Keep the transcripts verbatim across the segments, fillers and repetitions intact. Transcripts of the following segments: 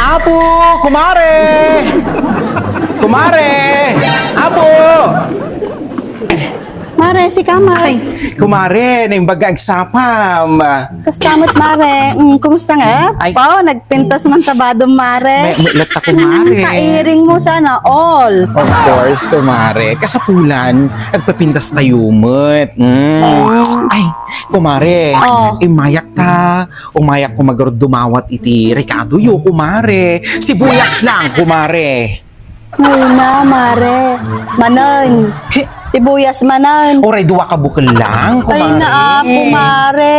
Apo, kumare! Kumare! Apo! Mare, sika, mare. Ay, kumare, naimbag nga agsapam. Kasta met, mare. Mm, kumusta nga? Ay. Pao, nagpintas man ta badom, mare. May, may latta, kumare. Mm, kairing mo sana all. Of course, kumare. Kasapulan, agpapintas tayo met. Mm. Mm. Ay, kumare, Oh. Imayak ta, umayak ko magarud dumawat iti rekadoyo, kumare. Sibuyas lang, kumare. Ay na, mare. Manen. He? Sibuyas manen. Uray dua ka bukel lang, kumare. Ay na, apo, mare.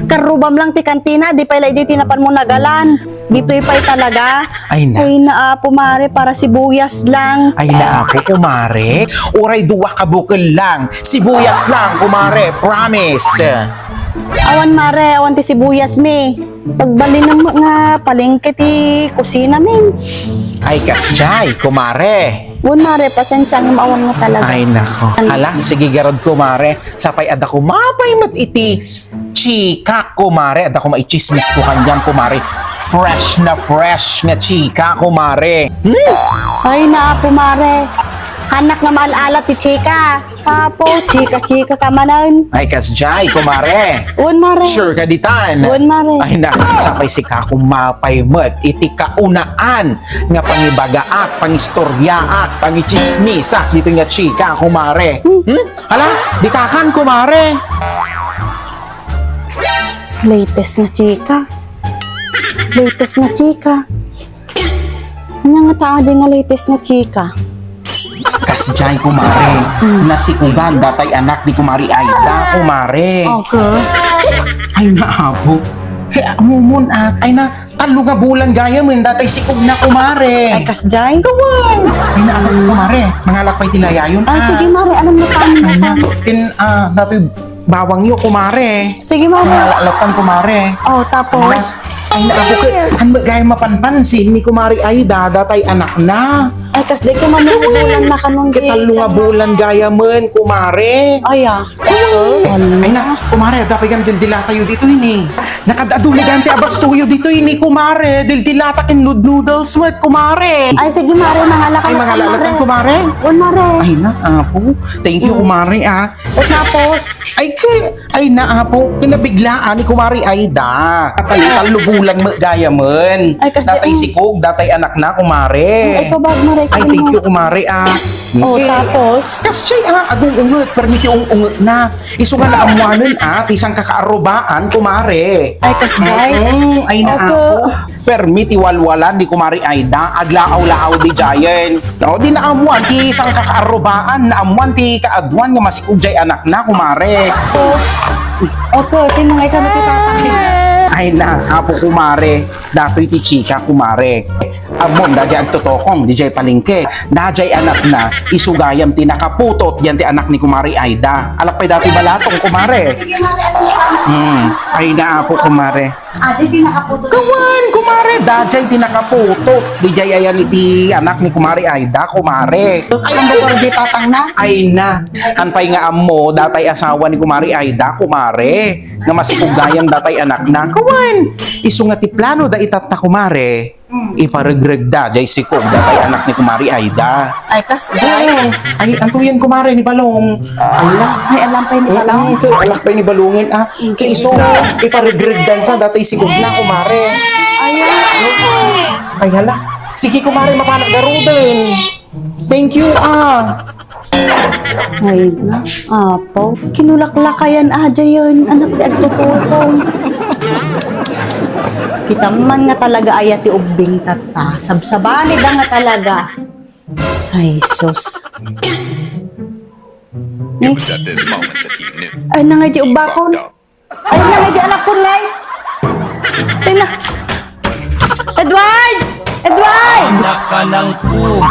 Karrubam lang ti kantina, di pay la idi ti napan mo nagalan. Ditoy pay talaga. Ay na. Ay na, apo, mare, para sibuyas lang. Ay na, apo, kumare. Uray dua ka bukel lang. Sibuyas lang, kumare. Promise. Awan, mare, awan ti sibuyas mi. Pagbalinem nga palengke ti kusina min. Ay, kasjay, kumare. Wen, mare, pasensia nga awan nga talaga. Ay, nako. Ano? Hala, sige garud, kumare. Sapay adda ko mapay met iti chika, kumare. Adda ko maitsismis ko kaniam, kumare. Fresh na fresh nga chika, kumare. Hmm? Ay, na, apo, mare. Anak nga maal-ala ti chika. Apo, chika-chika ka manen. Ay, kasjay, kumare. Wen, mare. Sure ka ditan? Wen, mare. Ay na, sapay sika kumapay met iti kaunaan nga pangibagaak, pangistoryaak, pangitsismisak dito nga chika, kumare. Hmm? Hmm? Hala, ditakan, kumare. Latest nga chika. Latest nga chika. Ania nga ta adi nga latest nga chika? Kasjay, kumare. Hmm. Nasikugan datay anak ni Kumare Aida, kumare. Okay. Ay, naapo. Kaya mumon, ah. Ay na, tallo nga bulan gayamen datay sikog na, kumare. Ay, kasjay? Kawan. Ay, naapo, kumare. Mangalak pay ti layayon, ah. Sige, mare. Anong napan? Ay na, kin, ah, datoy bawangyo, kumare. Sige, mare. Mangalak latan, kumare. Oh, tapos? Ay, naapo, kay, an, gayam mapanpansin ni Kumare Aida, datay anakna. Ay, kasjay, kamannubulan na kanon. Katallo nga bulan gayamen, kumare. Ay, ah. Ay na, kumare, adda pay nga dildilatayo ditoy ni. Nakadadu maganti a bastoyo ditoy ni, kumare. Dildilata ken nood-noodles met, kumare. Ay, sige, mare, mangalak. Ay, mangalak latan, kumare. Wen, mare. Ay na, apo. Thank you, kumare, ah. Tapos? Ay, kay, ay, naapo, kinabiglaan ni Kumare Aida. Katallo bulan met gayamen. Ay, kasjay, datay sikog, datay anakna, kumare. Ay, kabag, mare. Ay, thank you, kumare, ah. Oh, tapos? Kasjay, ah, agung-unget, permi ti ung-ungetna. Isu nga naammuanen, ah, ti sangkakaarrubaan, kumare. Ay, kasjay? Mm, ay, naapo. Permi ti walwalan ni Kumare Aida, aglaaw-laaw diay. No, di naammuan ti sangkakaarrubaan, naammuan ti kaaduan nga masikog diay anakna, kumare. Okay, sino nga ikaw ti tatang na? Ay na, apo, kumare. Datoy ti chika, kumare. Ammom, dadiay agtutokong, diay palengke. Dadiay anakna, isu gayam ti nakaputot, diay ti anak ni Kumare Aida. Alak pay datoy balatong, kumare. Hmm, ay na, apo, kumare. Adi ti nakaputot. Kawan, kumare, dadiay ti nakaputot. Diay ayan iti anak ni Kumare Aida, kumare. Ay, ang lugar di tatang na? Ay na. An pay nga ammo, datay asawa ni Kumare Aida, kumare. Nga masikog gayam datay anakna. Kawan, isu nga ti plano da itatta, kumare. Hmm. Iparegregda, diay sikog, datay anak ni Kumare Aida. Ay, kas-, ay. Ay, anto yan, kumare, ni Balong? Ala. Ay, alam pay ni Balong? Mm, mm, alak pay ni Balongen, ah. Mm, kay isu, iparegregdan sa, datay sikog na, kumare. Ay, ay. Ay, hala. Sige, kumare, mapanak garuden. Thank you, ah. Ay na, apo. Kinulaklakayan, adi yan. Anak ti agtututong. Kita man nga talaga aya ti ubbing tatta. Sabsabani da nga talaga. Ay, sus. It was at this moment that he knew. Ay, nangay di ubbakon. Fucked up. Ay, nangay di anak ko, ngay. Ay, na. Edward! Edward! Anak ka ng pu-,